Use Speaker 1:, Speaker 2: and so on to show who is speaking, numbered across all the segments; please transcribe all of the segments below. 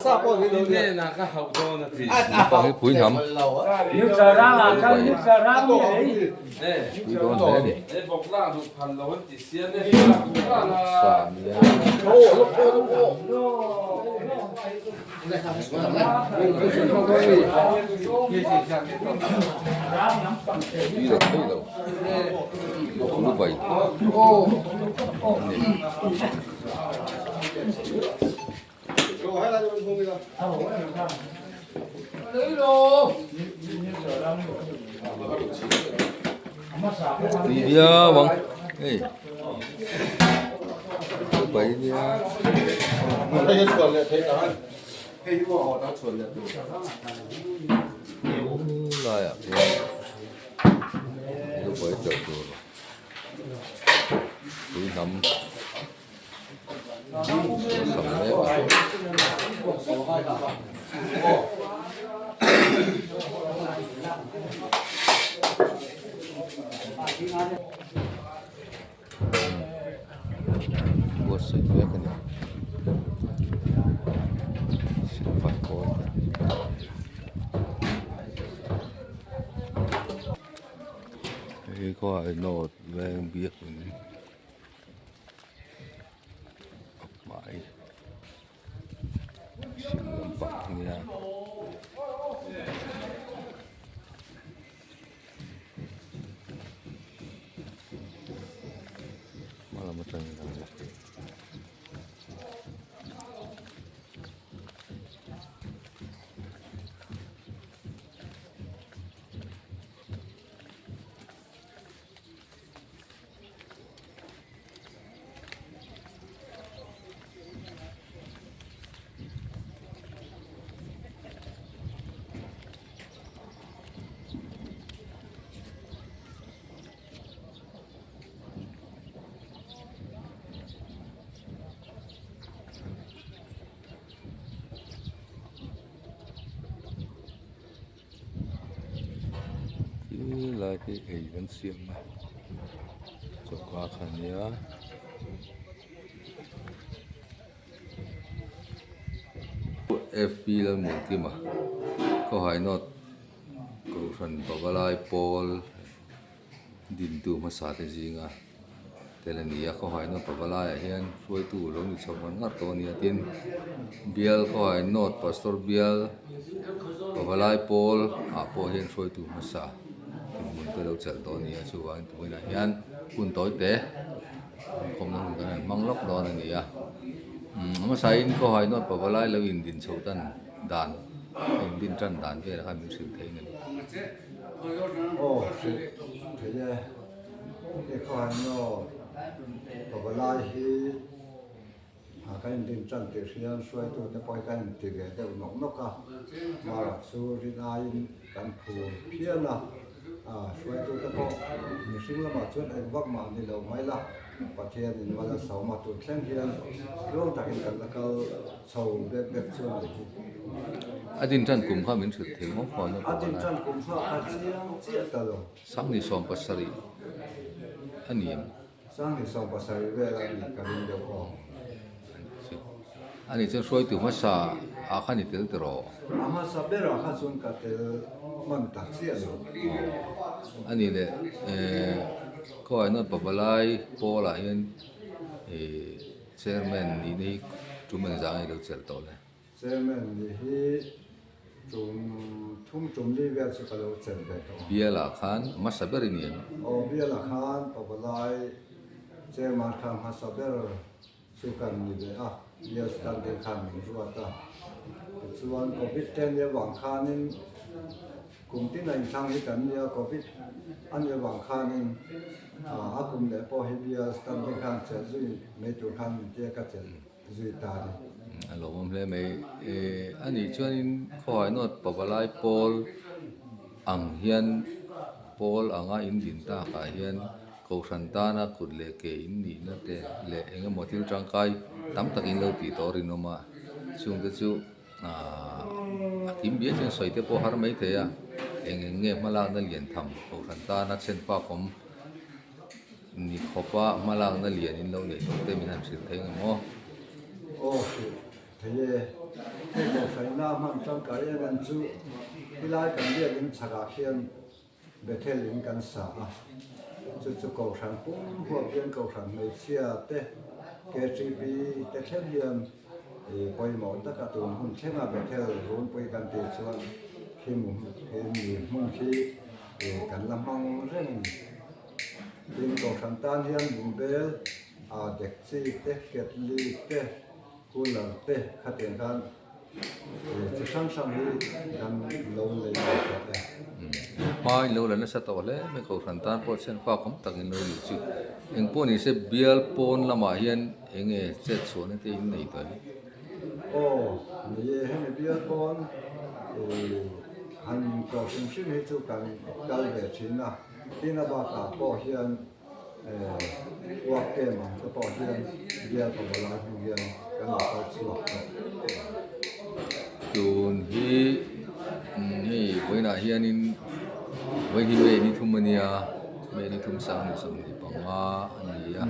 Speaker 1: Naupang hi pui hnam pui dawn hle a ni sa a nia. Tui lo thei lo lu bai a ni. Tui viau ang hei lu bai nia. Laiah khian lu bai telh tur tui hnam. Sam mek a. Buatsaih mek a ni. Silfai pawl te. Hei kawngah hian veng biakin. A hmai hrilh lampang a nia. Hma lam atangin a lang a. Lai hi ei an siam a choka kha ania fp Lalmuankima khawhai nawt kohhran pavalai pawl dintu hmasa te zinga tel a ni a khawhai nawt pavalai ah hian hruaitu lo ni chho ngar ngar tawh a ni a tin bial khawhai nawt pastor bial pavalai pawl ah pawh hian hruaitu hmasa dinhmun te lo chelh tawh a ni a chuvangin tunah hian hun tawi te inkhawmna hun kan han hmang lawk dawn a ni a umm a hmasain khawhai nawt pavalai lo indin chho tan dan a indin tan dan velah khan min hrilh thei a ni.
Speaker 2: Aw hrilh thei e. He khawhainaw pavalai hi kan inrin tan tih hrian hruaitute pawh hi kan inti ve deuh nawk nawk a, Mara chu rin aiin kan phur phian a, hruaitute pawh mihring lamah chuan eng vak mah ni lo mai la, Pathianin mal a sawm a, tun thleng hian tluang takin kan la kal chho bek bek chu a ni hi.
Speaker 1: A din tan kum kha min hrilh thei ngawt ngawt a
Speaker 2: A din tan kum kha a chiang chiah ta lo.
Speaker 1: Sangni 70 a ni em?
Speaker 2: Sangni 70 vel a nih ka ring deuh aw.
Speaker 1: A nih chuan hruaitu hmasa ah khan i tel tiraw?
Speaker 2: A hmasa berah kha chuan ka tel hman tak chiah lo.
Speaker 1: A nih leh eh khawiah hian Pavalai Pawl ah hian ih chairman nihna hi tum engzah nge lo chelh tawh le?
Speaker 2: Chairman nih hi tum thum tum li vel chu ka lo chelh ve tawh a.
Speaker 1: Bialah khan hmasa ber i ni em?
Speaker 2: Aw bialah khan Pavalai chairman kha hmasa ber chu kan ni ve a, bial standing khan min ruat a. Tichuan Covid ten leh vang khanin kum tin a inthlang hi kan ni a, Covid a nih avang khanin a kum leh pawh hi bial standing khan chelh zui mai tur khan min tia ka chelh. zui ta a ni.
Speaker 1: A lawmawm hle mai. A nih chuanin khawhai nawt pavalai pawl ang hian pawl anga in din takah hian kohhran tana kut leh ke in nihna te leh eng emaw thil tangkai tam tak in lo tih tawh a rinawm a. Chungte chu a kim bial chuan sawi te pawh har mai thei a, eng eng nge hmalakna lian tham kohhran tana chhen fak awm. Ni khawpa hmalakna lian in lo neih tawh te min han hrilh thei ang em aw?
Speaker 2: Aw hrilh thei e. Hei tana hman tangkai em em chu helai kan biakinn chhakah khian Bethel in kan sa a, chu chu Kohhran pum huap hian Kohhran hmeichhia te, KTP te thleng hian i pawimawh taka tun hun thlenga Bethel runpui kan tih chuan khi he mi hmun khi kan la hmang reng a ni. Tin, Kohhran tan hian bungbel, aa dekchi te, ketli te, cooler te khatiang khan Chi hrang hrang hi kan lo lei ve tawh e.
Speaker 1: Hma in lo la nasa tawh hle mai Kohhran tan pawh chhian fak awm tak in lo ni chu. Eng pawh ni se bial pawn lamah hian eng nge chet chhuahna te in nei tawh em?
Speaker 2: Aw ni e, hemi bial pawn han tawh hrim hrim hi chu kan kal ve thin a, tin a bakah pawh hian Uak em ang te pawh hian bial pawh lai hnu hian kan lo kal chhuak tawh.
Speaker 1: Tun hi hei vawiinah hianin vawiin hi May ni thum a nia, May ni thum sang ni 25 a ni a,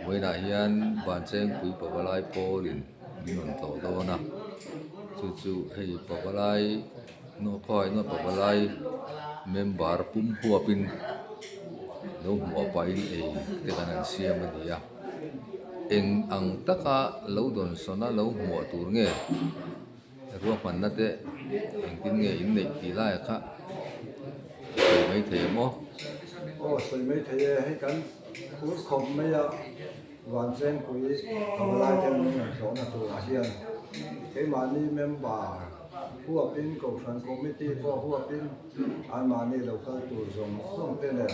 Speaker 1: vawiinah hian Vanchengpui Pavalai pawlin min rawn tlawh dawn a, chu chu hei Pavalai Khawngaihna pavalai member pum huapin lo hmuh pahin ei te kan han siam a ni a, eng ang taka lo dawnsawn a lo hmuah tur nge ruahmanna te engtin nge in neih tih laiah kha sawi mai thei em aw?
Speaker 2: Aw sawi mai thei e, hei kan phur khawp mai a, Vanchengpui pavalai ten min rawn tlawhna turah hian keimahni member Huapin Kohhran Committee pawh huapin anmahni lo kal tur zawng zawng te nen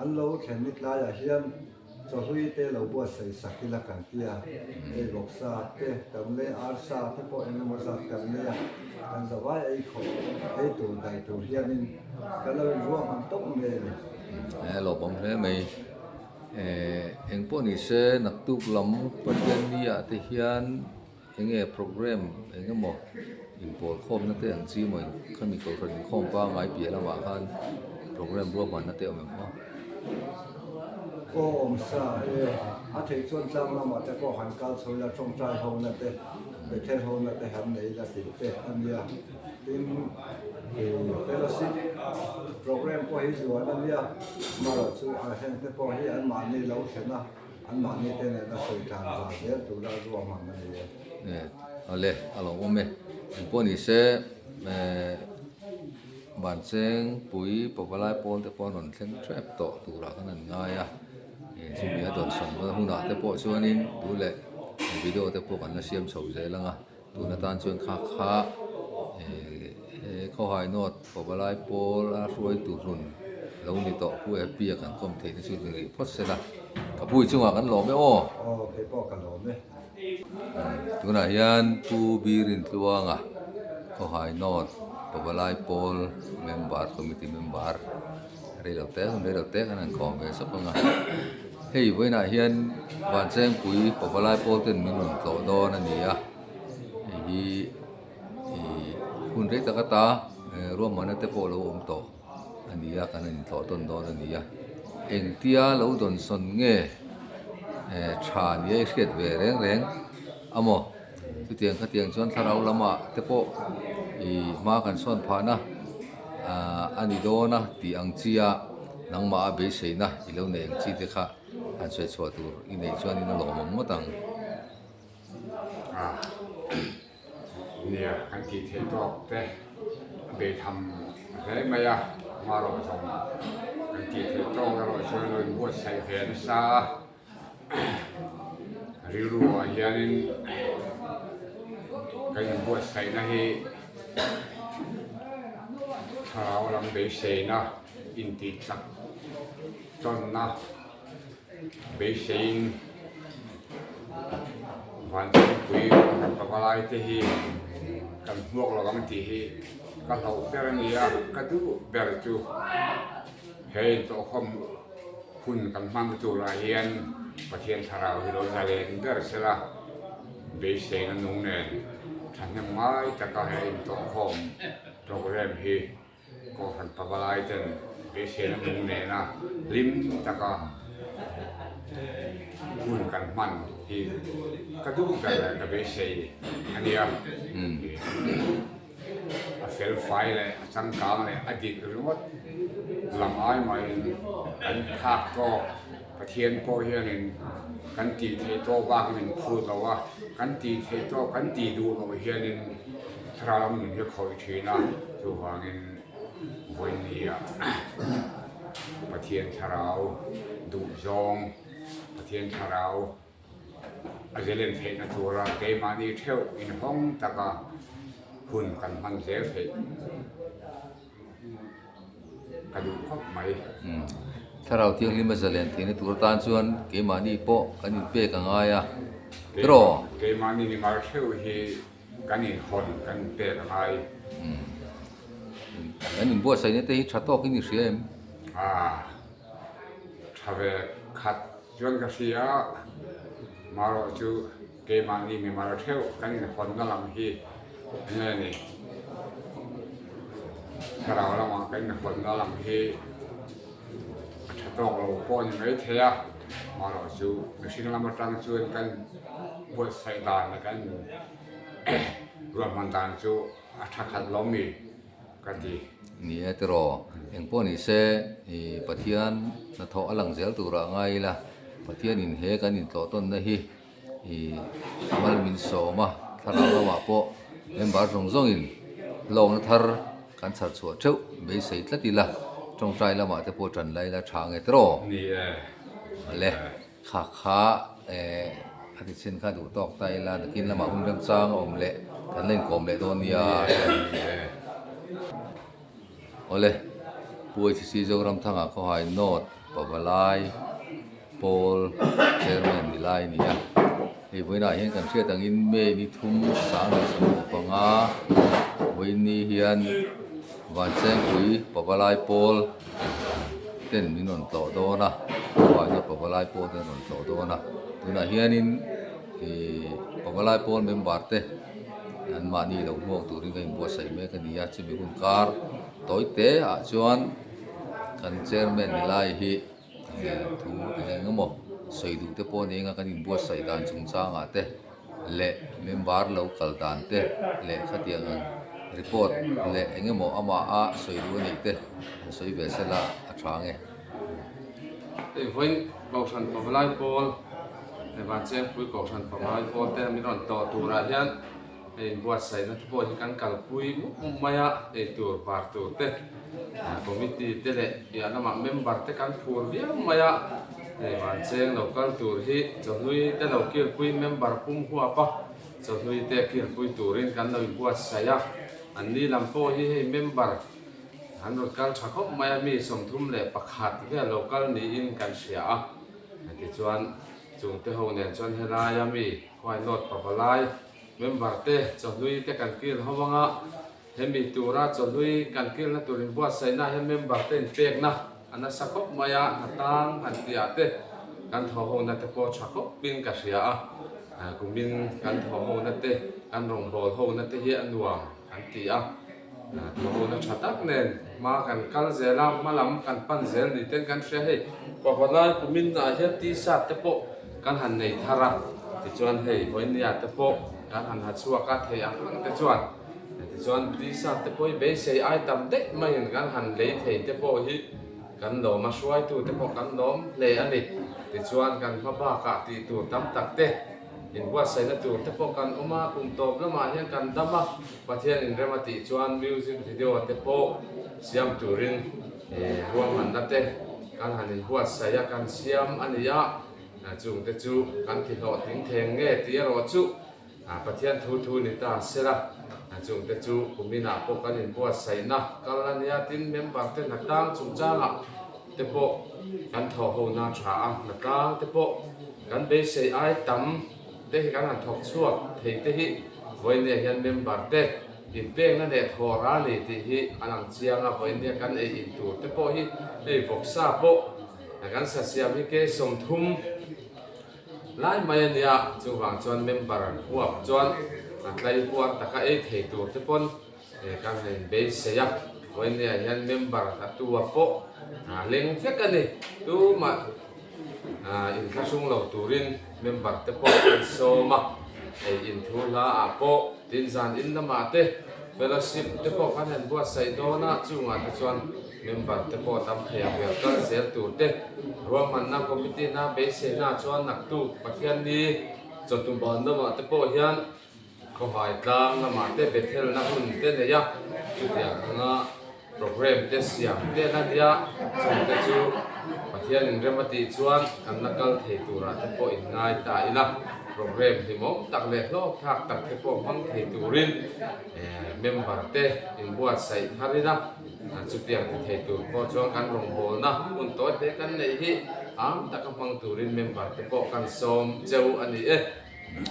Speaker 2: an lo thlen ni tlaiah hian chawhlui te lo buatsaih sak ila kan ti a, ei vawksa te kan lei arsa te pawh eng emaw zat kan lei a, kan zavai ei khawp ei tur daih tur hianin kan lo inruahman tawp mai a ni.
Speaker 1: He lawmawm hle mai. Eng pawh ni se naktuk lam Pathianni-ah te hian Enge program eng emaw inpawl khawmna te ang chi emaw khami kohhran inkhawm pangngai piah lamah khan program ruahmanna te a awm em aw?
Speaker 2: Aw awm sa e, a theih chuan tlang lamah te pawh han kal chho ila tawngtai hona te, Bethel hona te han nei ila tih te a nia. Tin, fellowship program pawh hi zuan a nia, amaherawhchu a hengte pawh hi anmahni lo thlen a. Anmahni te nena sawi tlan zah zel tura ruahman a ni e.
Speaker 1: Awle, a lo awm e. Eng pawh ni se, Vanchengpui Pavalai pawl te pawh an rawn thleng tep tawh turah khan an ngai a. Chumi a dawnsawn hunah te pawh chuanin duh leh video te pawh kan la siam chho zel ang a. Tun atan chuan kha kha he khawhai nawt pavalai pawl a hruaitu hlun lo ni tawh Pu Happy a kan kawm theihna chu ni rih phawt se la. Ka pu i chungah kan lawm e aw.
Speaker 2: Aw kei pawh ka lawm e.
Speaker 1: Tunah hian Pu Birin Tluanga khawhai nawt pavalai pawl member committee member reilo te hun reilo te kan han kawm ve sawk ang a. Hei vawiinah hian Vanchengpui pavalai pawl ten min rawn tlawh dawn a ni a, hei hi ih hun rei tak ata ruahmanna te pawh lo awm tawh a ni a, kan han intlawh tawn dawn a ni a, engtia lo dawnsawn nge tha nia i hriat ve reng reng a maw chutiang khatiang chuan thlarau lamah te pawh ih hma kan sawn phahna ah a ni dawn a tih ang chia nangmah a beiseina i lo nei ang chi te kha han sawi chhuah tur i neih chuanin a lawmawm ngawt ang.
Speaker 3: Ah nia kan tih theih tawk te a beitham hle mai a hmarawh zawng kan tih theih tawk erawh chuan lo inbuatsaih ve nasa a. Rilru ah hianin ka inbuatsaihna hi thlarau lam beiseina intih chak tawnna beiseiin Vanchengpui kan pavalai te hi kan hmuak lo ang tih hi ka hlauh ber a ni a, ka duh ber chu he intawhkhawm. Hun kan hman turah hian Pathian thlarau hi lo zalen ber sela, beiseina nung nen thahnem ngai taka he intawhkhawm program hi Kohhran pavalai ten beiseina nung nena hlim taka hun kan hman hi ka duh ber leh ka beisei a nia. A fel fai leh a changkang leh a dik ringawt lam ai mahin kan phak tawk. Pathian pawh hianin kan tih theih tawk bakin min phut lo a, kan tih theih tawk kan tih duh loh hianin thlarau lam nun hi a khawih thin a, chuvangin vawinia Pathian thlarau duhzawng, Pathian thlarau a zelen theihna tura keimahni theuh inhawng taka hun kan hman zel theih. Ka duh khawp mai.
Speaker 1: Thlarau Thianghlim a zalen theihna tur atan chuan keimahni pawh kan inpek a ngai a, tiraw?
Speaker 3: Keimahni ni mar theuh hi kan inhawn kan inpek a ngai.
Speaker 1: Kan inbuatsaihna te hi tha tawkin i hria em?
Speaker 3: Aa, tha ve khat chuan ka hria a, marawh chu Keimahni mimar theuh kan inhawnna lam hi eng nge ni? Thlarau lamah kan inhawnna lam hi a tha tawk lo pawh a ni maithei a, amaherawh chu mihring lam atang chuan kan buatsaih dan leh kan ruahman dan chu a tha khat lo mi ka ti.
Speaker 1: Ni e tiraw, engpawh ni se i Pathian hnathawh a lang zel turah ngai ila, Pathianin he kan intlawh tawnna hi I mal min sawm a, thlarau lamah pawh member zawng zawngin hlawkna thar kan chhar chhuah theuh beisei tlat ila, tawngtai lamah te pawh tan la ila tha nge tiraw?
Speaker 3: Ni e.
Speaker 1: Awle, kha kha eh a ti chin kha duh tawk ta ila, nakin lamah hun remchang a awm leh kan la inkawm leh dawn nia.
Speaker 3: Ni e.
Speaker 1: Awle, Pu HC Zoramthanga khawhai North Pavalai. Pawl Chairman ni lai a ni a, hei vawiinah hian kan hriat angin May ni thum 2025 vawiin ni hian Vanchengpui Pavalai Pawl ten min rawn tlawh dawn a, Vaina Pavalai Pawl ten rawn tlawh dawn a, tunah hianin ihh Pavalai Pawl member te anmahni lo hmuak turin ka inbuatsaih mek a ni a, chumi hun kar tawi te ah chuan kan Chairman ni lai hi. Thu eng emaw sawi duh te pawh a ni anga kan inbuatsaih dan chungchangah te leh member lo kal dan te leh khatiang ang report leh eng emaw amaha sawi duh a nih te an sawi ve sela a tha ang e.
Speaker 4: Hei vawiin Kohhran Pavalai Pawl leh Vanchengpui Kohhran Pavalai Pawl te min rawn tawh turah hian Hei inbuatsaihna te pawh hi kan kalpui mup mup mai a, eitur bar tur te, committee te leh piah lamah member te kan phur viau mai a, hei vancheng lo kal tur hi chawhlui te lo kilpui member pum huap a, chawhlui te kilpui turin kan lo inbuatsaih a, anni lam pawh hi hei member an rawn kal tha khawp mai a, mi 31 vel lo kal niin kan hria a, tichuan chungte ho nen chuan helaia mi khuainawt pavalai Member te chawhlui te kan kil ho anga, hemi tura chawhlui kan kilna tur inbuatsaihna hian member te inpekna a nasa khawp mai a, hnatang han tihah te kan thawh hona te pawh tha khawpin ka hria a, kumin kan thawh hona te kan rawngbâwl hona te hi a nuam an ti a, thawh hona tha tak nen hma kan kal zel a, hma lam kan pan zel ni ten kan hria hei pavalai kumin ah hian t-shirt te pawh Kan han nei thar a, tichuan hei Vawinia te pawh kan han ha chhuak a, thei ang ang te chuan tichuan t-shirt te pawh hi beisei ai tam daih maiin kan han lei thei te pawh hi kan lawm a, hruaitu te pawh kan lawm hle a ni. Tichuan kan hma bakah tih tur tam tak te, inbuatsaihna tur te pawh kan awm a, kum tawp lamah hian kan dam a, Pathian inrem a tih chuan music video te pawh siam turin ruahmanna te kan han inbuatsaih a, kan siam a ni a. Chungte chu kan ti hlawhtling theng nge tih erawh chu Pathian thu thu ni ta sela, chungte chu kuminah pawh kan inbuatsaihna kal a nia tin member te hnatlang chungchangah te pawh kan thawh hona tha a, hnatlang te pawh kan beisei ai tam te hi kan han thawk chhuak thei te hi vawinia hian member te inpekna leh thawh a ni tih hi a lang chiang a, vawinia kan ei in tur te pawh hi hei vawksa pawh Kan sasiam hi ke 30 lai mai a nia, chuvang chuan member huap chuan a tlai huar taka ei thei tur te pawn kan han inbeisei a, vawinia hian member a tua pawh a leng vek a ni, tumah Inthlahrung lo turin member te pawh an sawm a, hei inthu hla ah pawh tin zan in lamah te fellowship te pawh kan han buatsaih dawn a, chungah te chuan member te pawh tam thei ang ber kal zel tur te ruahmanna committee na beiseina chuan naktuk Pathianni chawhnu ban lamah te pawh hian Khawhai tlang lamah te Bethelna hun te nei a, chutiang anga program te siam te la nia, chungte chu Pathian inrem a tih chuan kan la kal thei turah te pawh inngai ta ila, program hlimawm tak leh hlawk thlak tak te pawh hmang thei turin member te inbuatsaih thar ila, chutiang ti thei tur pawh chuan kan rawngbawlna hun tawi hle kan neih hi am taka hmang turin member te pawh kan sawm cheu a ni e.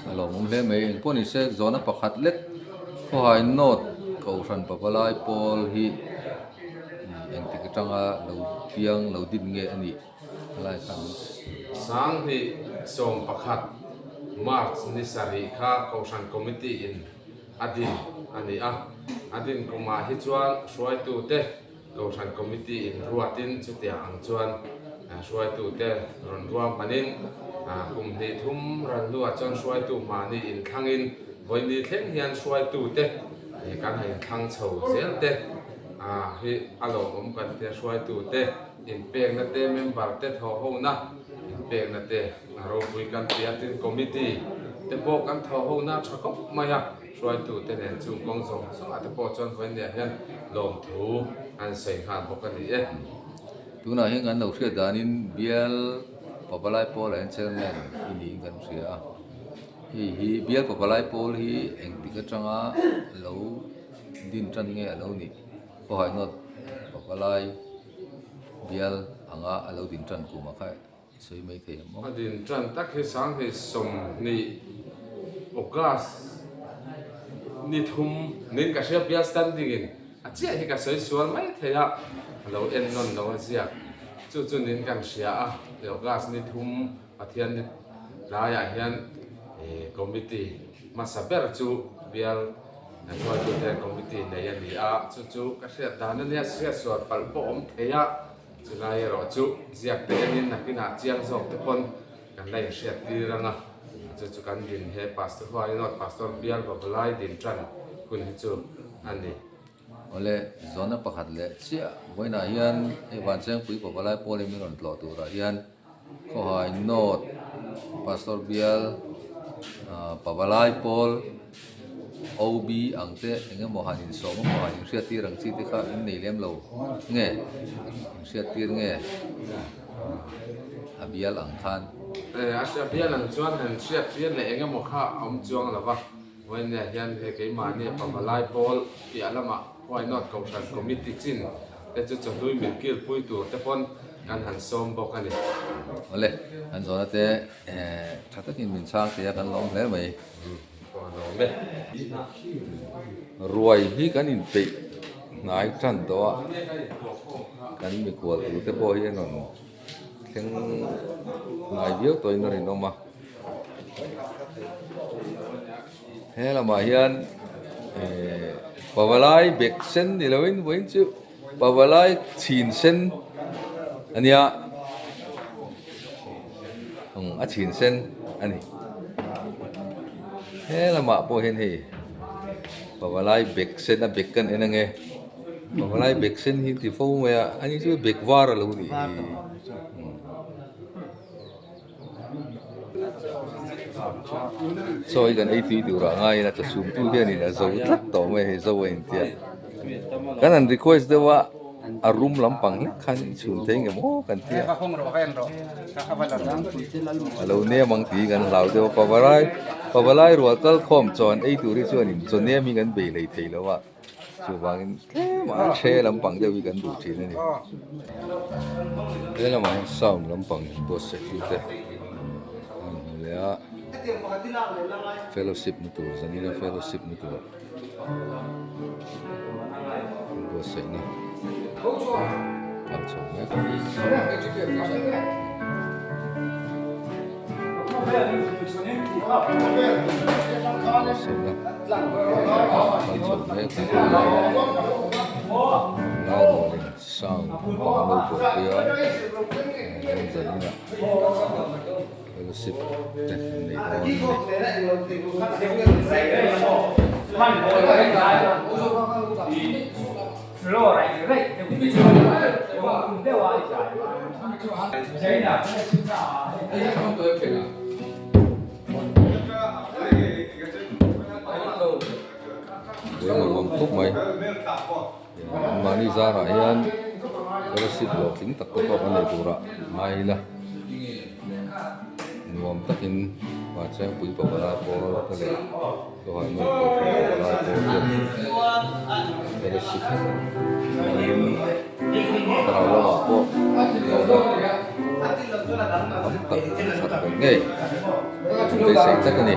Speaker 1: A lawmawm hle mai. Engpawh ni se zawhna pakhat lek khawhai note kohhran pavalai pawl hi engtik atanga lo piang lo din nge a nih lai khan.
Speaker 4: Sanghnih 11 March ni sarih kha kohhran committee in a din a ni a, a din kumah hi chuan hruaitute Kohhran Committee in ruatin chutiang ang chuan hruaitute rawn ruahmanin kum hnih thum ran hnuah chuan hruaitu mahni inthlangin vawini thleng hian hruaitute kan han inthlang chho zel te hi a lawmawm kan tia hruaitute inpekna te member te thawhhona inpekna te a ropui kan tia tin committee te pawh kan thawhhona tha khawp mai a. Hruaitute nen chung kawng zawng zawngah te pawh chuan vawinia hian lawmthu an sawi nghal bawk a ni e.
Speaker 1: Tunah hian kan lo hriat danin bial Pavalai Pawl ah hian chairman i niin kan hria a, hei hi bial Pavalai Pawl hi engtik atanga lo din tan nge a lo nih khawhainawt Pavalai bial anga a lo din tan kum ah kha I sawi mai thei ang maw?
Speaker 4: A din tan tak hi 2020 August ni thum nin ka hria bial standing in a chiah hi ka sawi sual mai thei a, a lo en nawn lo a ziak. Chu chu nin kan hria a, August ni thum Pathian ni tlaiah hian committee hmasa ber chu bial hruaitute committee nei a ni a, chu chu ka hriat dan a nia, hriat sual palh pawh awm thei a. Chulai erawh chu ziak te enin nakinah chiang zawk te pawn kan la inhriat tir ang a, chu chu kan din he Pastor Huainawt Pastor Bial Babalai din tan hun hi chu a ni.
Speaker 1: Awle, zawhna pakhat leh chiah vawiinah hian hei Vanchengpui Babalai Pawlin min rawn tlawh turah hian Khawhai North Pastor Bial Pavalai Pawl OB ang te eng emaw han insawm emaw han inhriat tir ang chi te kha in nei lem lo nge inhriat tir nge a bial ang khan.
Speaker 4: A bial ang chuan han hriat tir leh eng emaw kha a awm chuang lo va. Vawinia hian he keimahni Pavalai Pawl piah lamah Why Not Kohhran Committee chin te chu chawhlui min kilpui tur te pawn kan han sawm bawk a ni.
Speaker 1: Awle, kan zawhna te tha takin min chhang thei a, kan lawm hle mai.
Speaker 4: Aw lawm e.
Speaker 1: Ruai hi kan inpeih hnai tan tawh a, kan mikhual tur te pawh hi an rawn thleng hnai viau tawhin a rinawm a. He lamah hian ehh pavalai bag sen ni lovin vawiin chu pavalai chhin sen a nia umm a chhin sen a ni he lamah pawh hian hei pavalai bag sen a bag kan en ange pavalai bag sen hi ti fo mai a ani chu bag var a lo nih hi. Chaw hi kan ei tui tur ah ngaiin a chawchhum tu hianin a zo tlat tawh mai a hei zo a intia kan han request deuh a a rum lampang hlek khan in chhum thei nge maw kan tia a lo nem ang tih hi kan hlau deuh a pavalai pavalai rual kal khawm chaw an ei tur hi chuanin chaw nem hi kan bei hlei thei lo a. Chuvangin tlem a the lampang deuh hi kan duh thin a ni. He lamah hian sound lampang buatsaih tu te an hmu leh a, fellowship na tur zanina fellowship na tur buatsaihna kal chho mek a. Buatsaihna kal chho mek a. Lai rualin. Sound lampang an lo buaipui a chuan zaninah fellowship te an nei dawn a ni. Buai nuam khawp mai. Mahni zarah hian fellowship hlawhtling tak te pawh kan nei turah ngai ila nuam takin Vachengpui pavalai pawl te leh Khawhai nu Kohhran pavalai pawl ten fellowship hmangin thlarau lamah pawh hlawhna tam tak chhar belh ngei an beisei tlat a ni.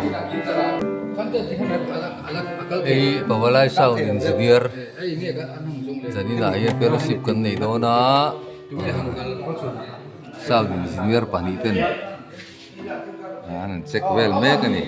Speaker 1: Hei Pavalai Sound Engineer zaninah hian fellowship kan nei dawn a sound engineer pahnih ten an han check vel mek a ni.